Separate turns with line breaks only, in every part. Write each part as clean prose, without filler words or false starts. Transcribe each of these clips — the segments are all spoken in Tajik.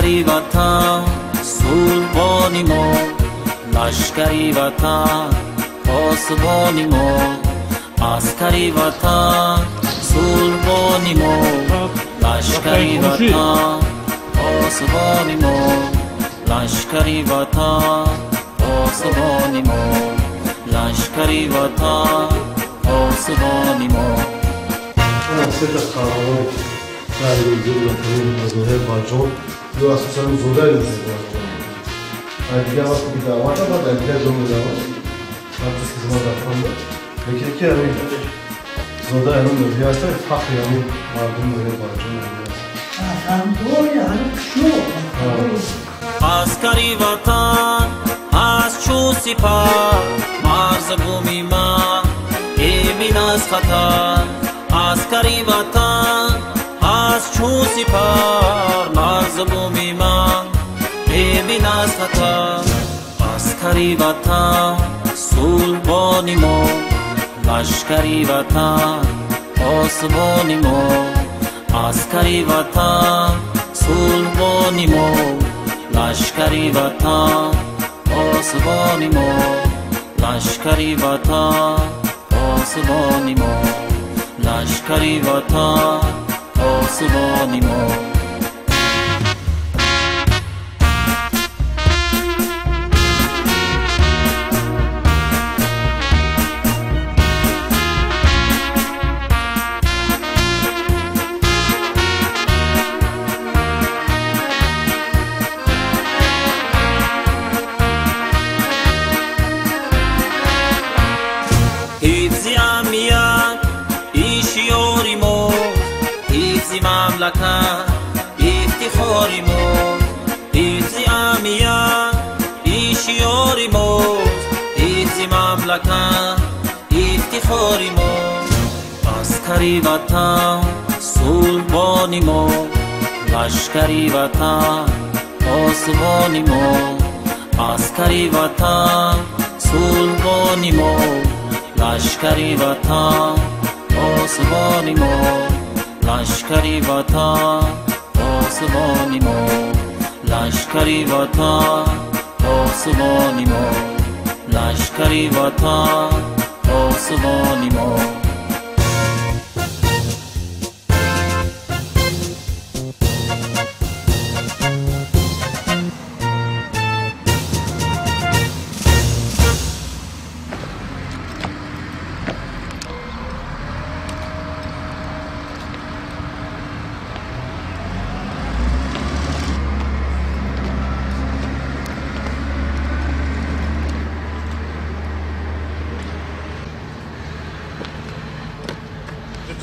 Аскари ватан сулбони мо, лашкари ватан посбони мо. Аскари ватан сулбони мо, лашкари ватан посбони мо. Лашкари ватан посбони мо, лашкари ватан посбони мо.
Сета қаҳрамони шаҳри бузурги ватанӣ аз ноҳияи Балҷон ё асосан зодаи ноҳияи Балҷон. Аз дигар вақте ки даъват баъд аз дигар ҷо медавад, вақте хизмат рафтан буд. Лекин ки ҳамин зодаи ҳамин ноҳия ҳастанд, фахри ҳамин мардуми ноҳияи Балҷон аст.
Аскари ватан аз чӯ сипар, марзи буми ман эмин аз хатар. Аскари ватан аз чӯ сипар, марзи буми ман эмин аз хатар. Аскари ватан сулбони мо, лашкари ватан посбони мо. Аскари ватан сулбони мо, лашкари ватан посбони мо. Лашкари ватан посбони мо, лашкари ватан посбони мо. Ҳифзи амният ишёри мо, ҳифзи мамлакат ифтихори мо. Ҳифзи амният ишёри мо, ҳифзи мамлакат ифтихори мо. Аскари ватан сулбони мо, лашкари ватан посбони мо. Аскари ватан сулбони мо, лашкари ватан посбони мо. Лашкари ватан посбони мо, лашкари ватан посбони мо. Лашкари ватан посбони мо.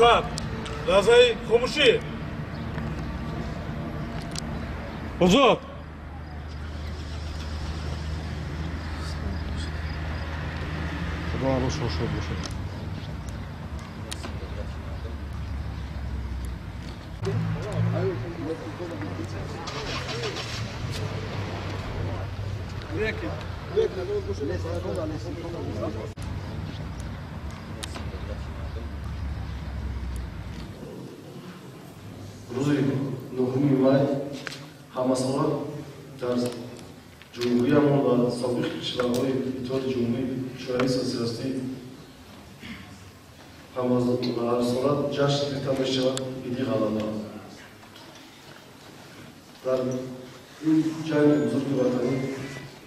Так, лаҳзаи хомӯшӣ. Озод.
Худо рӯшон шод бошад. Рӯзи 9 май ҳамасола дар ҷумҳуриямон ва собиқ кишварҳои Иттиҳоди Ҷумҳурии Шӯравии Сотсиалистӣ ҳарсола ҷашн гирифта мешавад Иди Ғалаба. Дар ин ҷанги бузурги ватанӣ,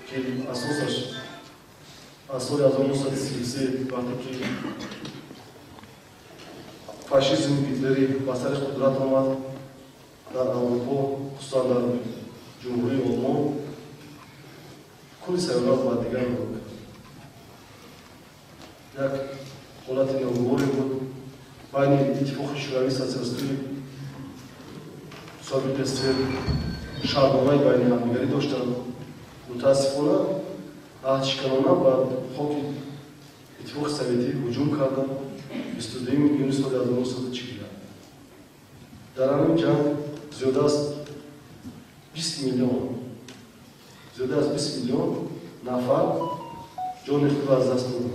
ки асосаш аз соли 1933, вақте ки фашизми гитлерӣ ба сари қудрат омад дар Аврупо, хусусан дар Ҷумҳурии Олмон, кулли сайёраро ба дигар нигоҳ кард. Як ҳолати ногуворе буд байни Иттифоқи Шӯравии Сотсиалистӣ собиқ СССР шартномаи байни ҳамдигарӣ доштанд. Мутаассифона аҳдшиканона ба хоки Иттифоқи Советӣ ҳуҷум карданд 22 июни соли 1941. Дар ҳамин ҷанг зиёда аз 20 миллион, зиёда аз 20 миллион нафар ҷони худро аз даст доданд.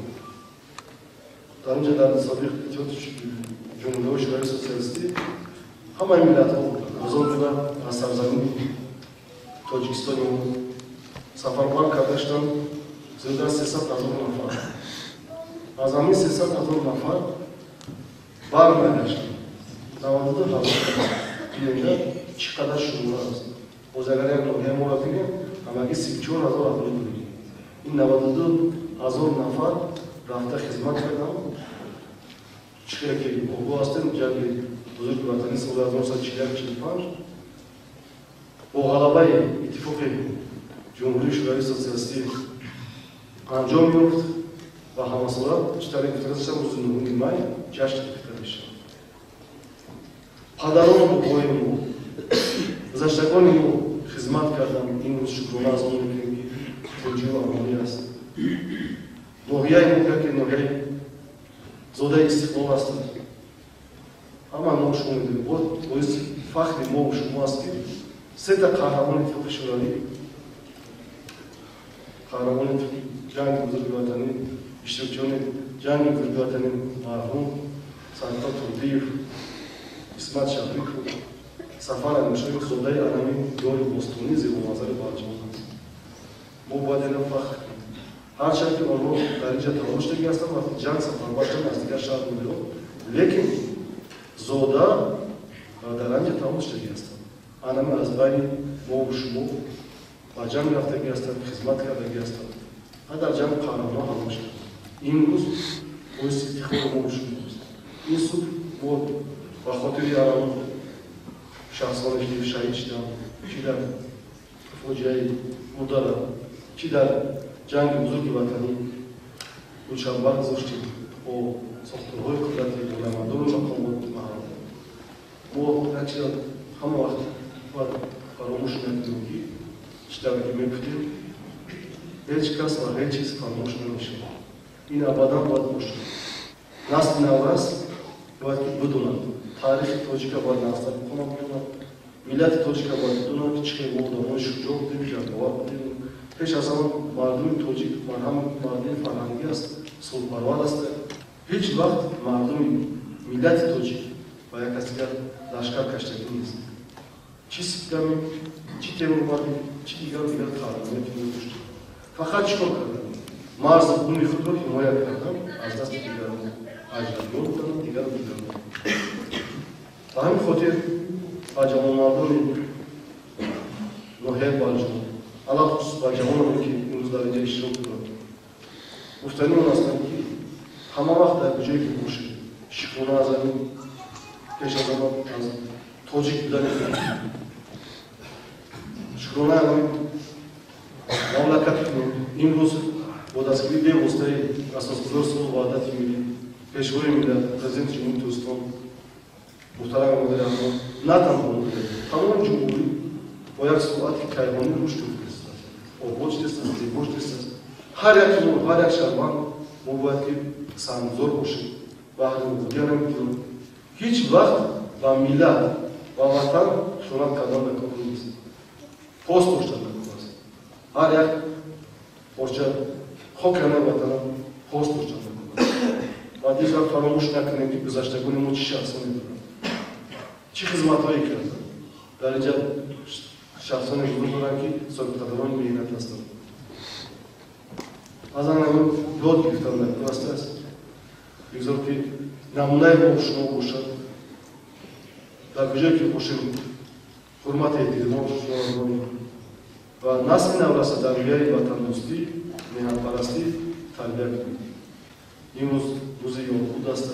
Дар инҷа дар собиқ Иттиҳоди Ҷумҳуриҳои Шӯравии Сотсиалистӣ ҳамаи миллатҳо озод буда аз сарзамини Тоҷикистони мо сафарбар карда шуданд зиёда аз 300 000 нафар. Аз ҳамин 300 000 нафар барнагаштанд. 92 000 бинед, чӣ қадар шумора аст. Боз агар як ноҳияи моро бинем, ҳамагӣ 34 000 аҳолӣ дорем. Ин 92 000 нафар рафта хизмат карданд. Чӣ хеле ки огоҳ ҳастем, ҷанги бузурги ватанӣ соли 1941-45 бо ғалабаи Иттифоқи Ҷумҳурии Шӯравии Сотсиалистӣ анҷом ёфт ва ҳамасола чӣ тавре гуфта гузаштам, рӯзи 9 май ҷашн гирифта мешавад. Падарону бобои мо, гузаштагони мо хизмат карданд. Имрӯз шукрона аз он мекунем, ки тоҷию амонӣ аст. Ноҳияи мо, ки ноҳияи зодаи истиқлол ҳастанд, ҳама мо шумо медонем, боиси фахри мо шумо аст, ки сета қаҳрамони Иттифоқи Шӯравӣ, қаҳрамони ҷанги бузурги ватанӣ, иштирокчиёни ҷанги бузурги ватанӣ марҳум Саидқо Турдиев, Исмат Шафиқов, Сафар Амиршоев зодаи анами диёри бостонӣ зебоманзари Балҷон аст. Мо бояд инро фахр кунем. Ҳарчанд ки онҳо дар инҷа таваллуд шудагӣ ҳастанд, вақти ҷанг сафарбар шуданд аз дигар шаҳр меоянд, лекин зода дар анҷа таваллуд шудагӣ ҳастанд. Анами аз байни мову шумо ба ҷанг рафтагӣ ҳастанд, хизмат кардагӣ ҳастанд ва дар ҷанг қаҳрамон ҳалок шуданд. Имрӯз боиси ифтихори мову шумо аст. Ин субҳ мо ба хотири анам шахсоне ки шаҳид шуданд, чӣ дар фоҷиаи Гурдара, чӣ дар ҷанги бузурги ватанӣ, гулшанбар гузоштем бо сохторҳои қудрати ҳунармандону мақомоти маҳал. Мо як чиза ҳама вақт бояд фаромӯш накунем, ки чӣ тавре ки мегуфтем, ҳеҷ кас ва ҳеҷ чиз фаромӯш намешавад. Ин абадан бояд бошад. Насли наврас бояд ки бидонад таърихи тоҷика, бояд нағзтар бихонад, бидонад миллати тоҷика, бояд бидонад, ки чӣ хел мо одамони шуҷоъ будем, ҷанговар будем. Пеш аз ҳама мардуми тоҷик мардуми фарҳангӣ аст, сулҳпарвар аст. Ҳеҷ вақт мардуми миллати тоҷик ба як кас дигар лашкар каштагӣ нест. Чӣ Сиптамӣ, чӣ Темурмалик, чӣ дигару дигар қаҳрамоне ки мо доштем, фақат чӣ кор карданд? Марзу буми худро ҳимоя карданд аз дасти дигарон, аҷнабиён буданд, дигару дигарон. Ба ҳамин хотир ба ҷавонмардони ноҳияи Балҷон, алалхусус ба ҷавононе ки имрӯз дар инҷа иштирок доранд, гуфтанӣ он ҳастанд, ки ҳама вақт дар куҷое ки бошед, шукрона аз ҳамин, пеш аз ҳама аз тоҷик будани худ, шукрона аз ҳамин мамлакати худ. Имрӯз бо дастгирии бевоситаи асосгузори сулҳу ваҳдати миллӣ, пешвои миллат, президенти Ҷумҳурии Тоҷикистон муҳтарам Эмомалӣ Раҳмон, на танҳо ноҳия, тамоми ҷумҳурӣ бо як суръати кайҳонӣ рушд ёфтааст, обод шудааст, зебо шудааст. Ҳар яки мо, ҳар як шаҳрванд мо бояд ки саҳмгузор бошем баҳри ободии ҳамин диёр. Ҳеҷ вақт ба миллат ва ватан хиёнат кардан дар кор нест, пос доштан дар кор аст. Ҳар як порча хоки ҳамаи ватана пос доштан дар кор аст. Ва ҳеҷ вақт фаромӯш накунем, ки гузаштагони мо чӣ шахсоне буданд, чӣ хизматҳое карданд. Дар инҷа шахсоне ҳузур доранд, ки собиқадорони меҳнат ҳастанд. Аз ҳамин ёд гирифтан дар кор аст. Бигзор ки намунаи мо шумо бошад. Дар куҷое ки бошем, ҳурмати эҳтиромо шуморо дорем ва насли навраса дар рӯяи ватандӯстӣ, меҳнатпарастӣ тарбия кунем. Имрӯз рӯзи ёдбуд аст,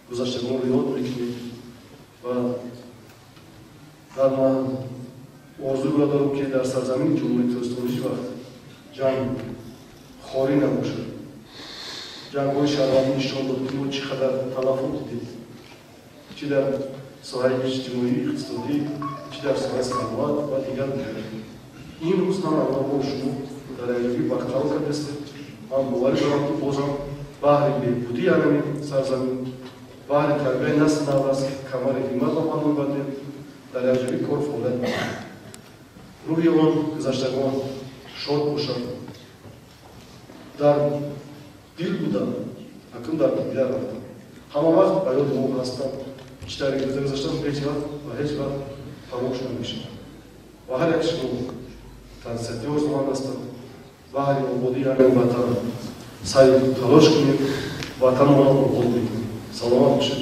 гузаштагонро ёд мекунем ва дар ман орзуро дорам, ки дар сарзамини Ҷумҳурии Тоҷикистон ҳеҷ вақт ҷанг хорӣ набошад. Ҷангҳои шаҳрвандӣ нишон дод, ки мо чӣ қадар талафот дидем, чӣ дар соҳаи иҷтимоӣ, иқтисодӣ, чӣ дар соҳаи саноат ва дигар дигар. Имрӯз ҳама мо шумо дар якҷоягӣ барқарор кардастем. Ман боварӣ дорам, ки бозам баҳри беҳбудии ҳамин сарзамин, баҳри тарбияи насли наврас, ки камари ҳиммат ба паҳлӯ бандем, дар якҷоягӣ кор фаъолият мекунем. Рӯҳи он гузаштагон шод бошад. Дар дил буданд, акнун дар дида рафтанд. Ҳама вақт ба ёди мо ҳастанд. Чӣ тавре ки гузаштанд, ҳеҷ вақт ва ҳеҷ вақт фаромӯш намешавад. Ва ҳар як шумо тансиҳатӣ орзуманд ҳастам. Баҳри ободии ҳамин ватан саъю талош кунем, ватанро обод мекунем. Саломат бошед.